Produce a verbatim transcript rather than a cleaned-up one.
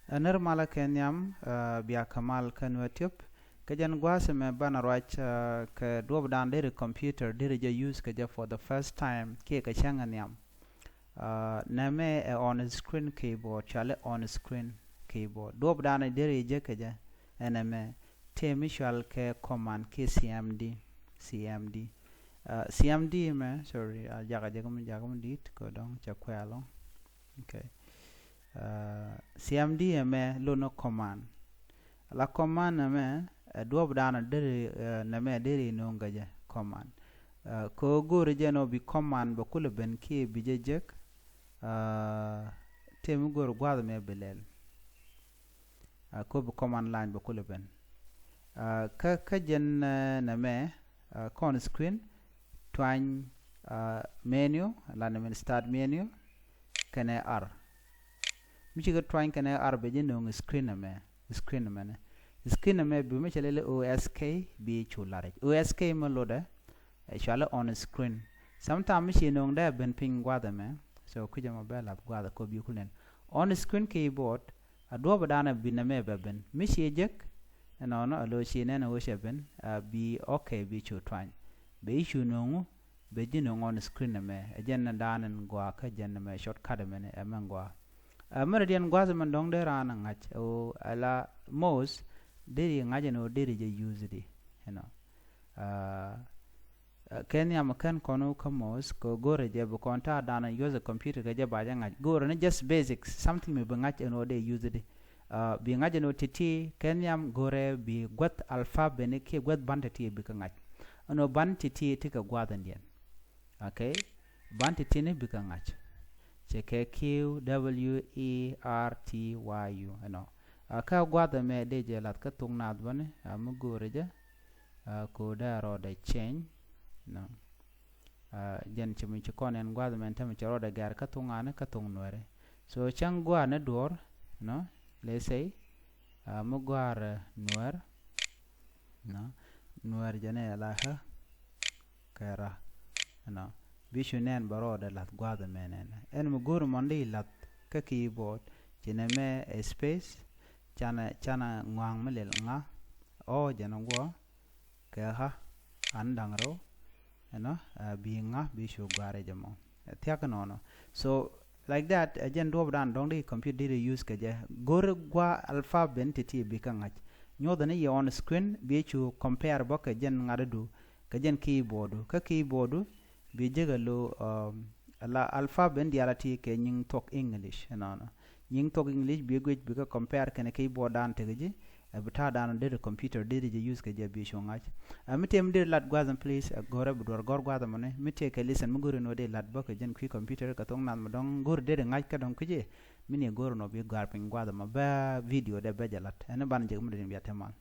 Ɛ nir malä kɛ nhiam, bia kɛ mal kä Nuɛr Tube. Kä jɛn gua̱a̱th ɛmɛ banɛ ruac kɛ duɔ̱ɔ̱pdan deri computer deri jɛ use kɛ jɛ for the first time kiɛ kɛ cäŋ ɛ nhiam. Nɛmɛ ɛ on screen keyboard, cɔali on screen keyboard. Duɔ̱ɔ̱pdan deri jɛ kɛ jɛ ɛn ɛmɛ, tëë mi cɔal kɛ command kiɛ C M D. C M D. C M D mɛ, sorry, a jakä jɛ kä mi jakä mi dit kɛ dɔ̱ŋ cɛ kuɛ alɔŋ. Okay. C M D ɛmɛ lot ni command. La command ɛmɛ ɛ duɔ̱ɔ̱pdan deri, nɛmɛ deri no̱o̱ŋ kɛ jɛ command. Kɛ ɣöö go̱o̱ri jɛ nɔ bi command bɛ kulɛ ben kiɛ bi jɛ jek. Tëë mi go̱o̱ri gua̱a̱th ɛmɛ bi lɛl. Kɛ ɣöö bi command line bɛ kulɛ ben. Kä kä jɛn nɛmɛ kɔn screen, tuany menu, la nɛmɛ start menu kɛnɛ R. Mi cikɛ tuany kɛnɛ R bɛ jɛ no̱o̱ŋ screen ɛmɛ. Screen ɛmɛnɛ, screen ɛmɛ bi mi cɛ lɛl O S K bi cu la̱r. O S K mɛ lotdɛ ɛ cɔali on screen. Sometime mi ci no̱o̱ŋ dee ben piny gua̱a̱th ɛmɛ. So kucä mɛ bɛ la̱th gua̱a̱th ɛ kop bi kul nɛn. On screen keyboard a duɔ̱ɔ̱pdan ɛ bi nɛmɛ bɛ ben. Mi ci jek ɛnɔnɔ a lo̱ ci nɛn ɛ wecɛ ben, bi okay bi cu tuany. Bɛ i̱ cu no̱o̱ŋu bɛ ji̱ no̱o̱ŋ on screen ɛmɛ. Ɛ jɛn ni da̱a̱n ɛn gɔaa kä jɛn ɛmɛ shortcut ɛmɛnɛ ɛmɛn gɔaa. Mɛn diɛn gua̱a̱th ɛmɛn dɔ̱ŋ dee raan ɛ ŋa̱c ɛ ɣöö ala mouse deri ŋa̱c ɛn ɣöö deri jɛ use di, you know. Kɛ nhiam kɛn kɔn wä kä mouse kɛ go̱rɛ jɛ bi kɔn ta̱a̱ da̱a̱n use computer kɛ jɛ ba jɛ ŋa̱c go̱rɛ ni just basics something mi bi ŋa̱c ɛn ɣöö dee use di. Bi ŋa̱c ɛn ɣöö ti̱ti̱ kɛ nhiam go̱rɛ bi guäth alphabet ni kiɛ guäth ban ti̱ti̱ bi kɛ ŋa̱c. Ɛn ɣöö ban ti̱ti̱ ti kɛ gua̱a̱th ɛn diɛn. Okay. Ban ti̱ti̱ ni bi kɛ ŋa̱c. Cɛ kɛ Q W E R T Y U ɛnɔ. Kä gua̱a̱th ɛmɛ dee jɛ la̱th kä thok naath bäni mi go̱o̱rɛ jɛ. Ko̱dɛ rɔɔdɛ change. Jɛn ci mi ci kɔn ɛn gua̱a̱th ɛmɛ tämɛ cɛ rɔɔdɛ gɛr kä thok ŋa̱ni kä thok nuɛri. So cäŋ gua̱a̱r ni duɔ̱ɔ̱r nɔ, let's say mi gua̱a̱r nuɛr. Nuɛr jɛ ni ala ɣä kɛ ra. Ɛnɔ bi cu nɛn bɛ rɔɔdɛ la̱th gua̱a̱th ɛmɛ nɛn ɛn mi go̱o̱r mɔn di la̱th kä keyboard. Ci nɛmɛ ɛ space. Canɛ canɛ ŋɔaŋ mi lɛl ŋa. Ɔ jɛn guɔ kɛ ɣä an da̱ŋ rɛw. Ɛnɔ bi ŋa bi cu gua̱a̱r jɛ mɔ thiak nɔnɔ. So like that ɛ jɛn duɔ̱ɔ̱pdan dɔ̱ŋ di computer di use kɛ jɛ go̱r gua̱a̱ alphabet ti̱ti̱ bi kä ŋa̱c. Nyuɔthɛ ni yɛ on screen bi cu compare bä kɛ jɛn ŋa̱t du kɛ jɛn keyboard du kä keyboard du bi jek a lo. Ala alphabet diaal a ti kɛ nyiŋ thuɔk English ɛnɔnɔ. Nyiŋ thuɔk English bi guic bi kä compare kɛnɛ keyboard dan tek ji̱. Ɛ bi ta̱a̱ dan deri computer deri jɛ use kɛ jɛ bi cu ŋa̱c. Ɛ mi tëë mi deri lat gua̱a̱th ɛn please ɛ go̱rɛ bi duɔr gɔ̱r gua̱a̱th ɛmɔni mi tëë kɛ listen mi go̱ri ni wä dee lat bä kɛ jɛn kui̱ computer kɛ thok nath mi dɔ̱ŋ go̱ri deri ŋa̱c kä dɔ̱ŋ kui̱c i̱. Mi ni go̱ri nɔ bi gɔ̱a̱r piny gua̱a̱th ɛmɔ bä video dee bä jɛ lat ɛn ban jɛ mi deri bia te mal.